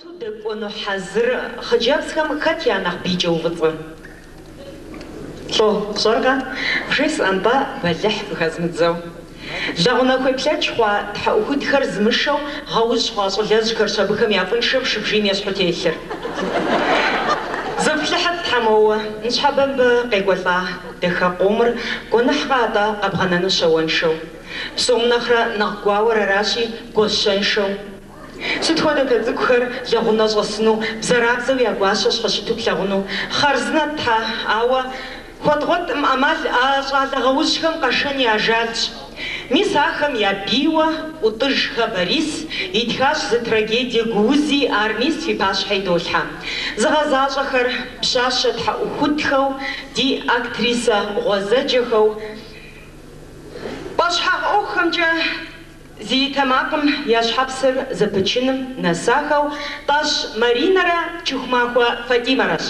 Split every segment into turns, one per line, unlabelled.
Дэкӏуэну хьэзыр хъыджэбзхэм хэт я нэхъ бийкӏэуфӏыцӏыр? Лӏо, фщӏэркъэ? Вжесӏэн-тӏэ, бэлыхь фыхэзмыдзэу. Лэгъунэхуеплъэкӏ хъуа тхьэӏухудхэр зымышэу гъэужь хъуа щӏалэжьхэрщ абыхэм я фӏыншэм шыбжийм ещхьу телъыр. Зыфплъыхьыт, тхьэ моуэ, ныщхьэбэ мыбы къекӏуэлӏа дахэ къомыр гуэныхькъэ атӏэ къэбгъэнэну щауэншэу. Псом нэхърэ нэхъ гуауэр аращи, гуащэншэу. Сыт хуэдэт а цӏыкӏухэр лэгъунэ щӏэсыну, бзэрабзэу я гуащэ щхьэщыту плъагъуну? Хъарзынэт, тхьэ, ауэ хуэдгъуэтӏым ӏэмал а щӏалэ гъэужьхэм къэшэн я ажалщ. Мис ахэм я бийуэ ӏутӏыжхэ Борис итхащ зы трагедие гуузи, ар мис фи пащхьэ идолъхьэ. Зыгъэзащӏэхэр пщащэ тхьэӏухудхэу, ди актрисэ гъуэзэджэхэу, пӏэщхьагъ ӏуэхухэмкӏэ зи тэмакъым я щхьэпсыр зэпычыным нэсахэу Тӏэщ Маринэрэ Чыхумахуэ Фатимэрэщ.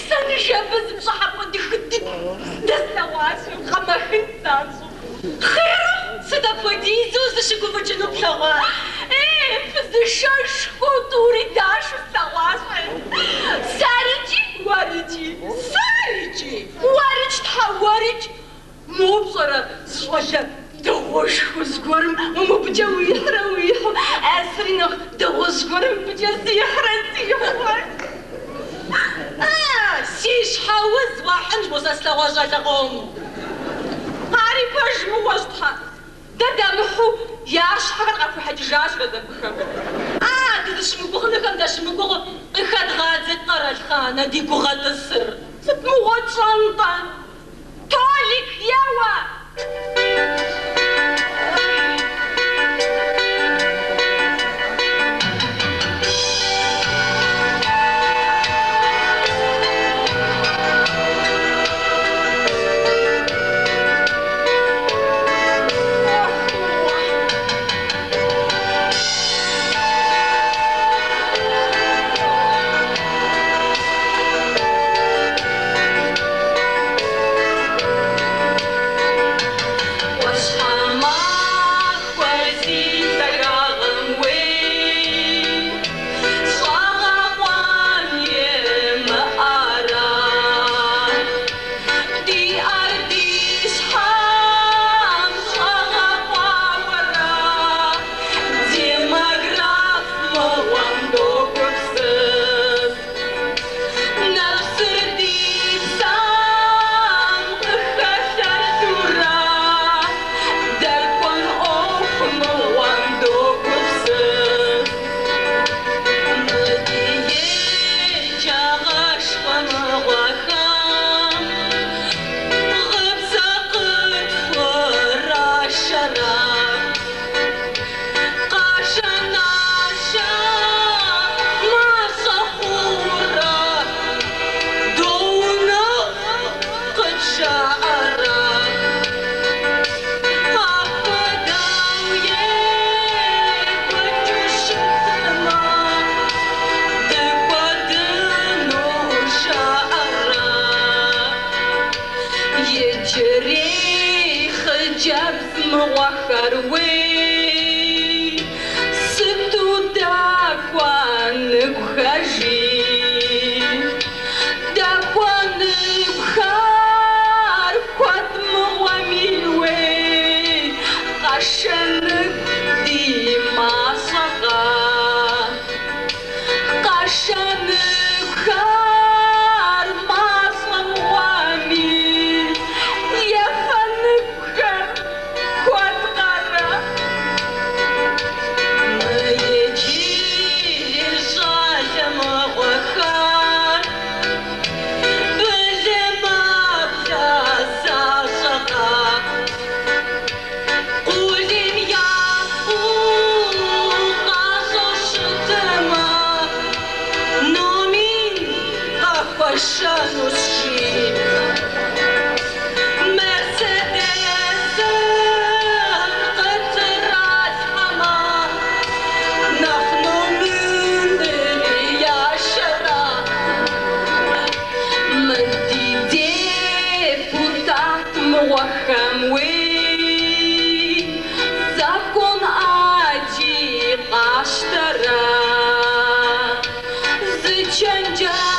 Сэ ныжэбэ зы пщӏыхьэпӏэ дахэ дыдэ слъэгъуащ, къэмэхынт занщӏэу. Хъеру, сыт апхуэдизу узыщыгуфӏыкӏыну плъэгъуа? Эй, фызышэшхуэу тӏури дашу слъэгъуащ. Сэрикӏи, уэрикӏи, сэрикӏи, уэрикӏ, тхьэ, уэрикӏ. Моуэ пщӏэрэ, зы щӏалэ дэгъуэшхуэ зыгуэрым уэ мобыкӏэ уихьрэ уихьу, сэри нэхъ дэгъуэжь гуэрым мыбыкӏэ сихьрэ сихьу. А, си щхьэ уз уахьынщ мо сэ слъэгъуа щӏалэ къомым. Ари пэж мыгъуэщ, тхьэ. Дэ дамыхьу я щхьэхэр къахуехьэкӏыжащ абыхэм. А, дызыщымыгугъынухэм дащымыгугъыу къыхэдгъадзэт Къэралхъан а ди гугъэ тӏысыр. Сыт мыгъуэ тщӏэн-тӏэ? Толик, еуэ! ӏуащхьэмахуэ зи лъагагъым уей, щӏэгъэкъуэн имыӏэрэ. Ди ӏэр ди щхьэм щӏэгъэкъуауэрэ, демограф мыгъуэм догупсыс. Нэпсыр ди псэм къыхэлъэлъурэ, дэкӏуэн ӏуэху мыгъуэм догупсыс. Мы ди еджагъэшхуэ мыгъуэхэм гъыбзэ къытхурашэрэ. Къашэ-нашэ мащӏэ хъурэ, доунэхъу къыджаӏэрэ. Апхуэдэу екӏуэкӏыу щытмэ, дыкӏуэдыну жаӏэрэ. Иджырей хъыджэбз мыгъуэхэр уей, сыту дахуэныгухэ жи. Дахуэныгухэр куэд мыгъуэми уей, къэшэныгу ди мащӏэкъэ. Къэшэныгухэр мащӏэ мыгъуэми, ефэныгухэр куэдкъэрэ. Мы иджырей щӏалэ мыгъуэхэр былымаблэ защӏэкъэ. Къулейм япхъу къащӏэу щытмэ, номин къахуэшэнущ жи. Мерседесыр къытралъхьэмэ, нэхъ номинри яшэрэ. Мы Сычэнджэщ.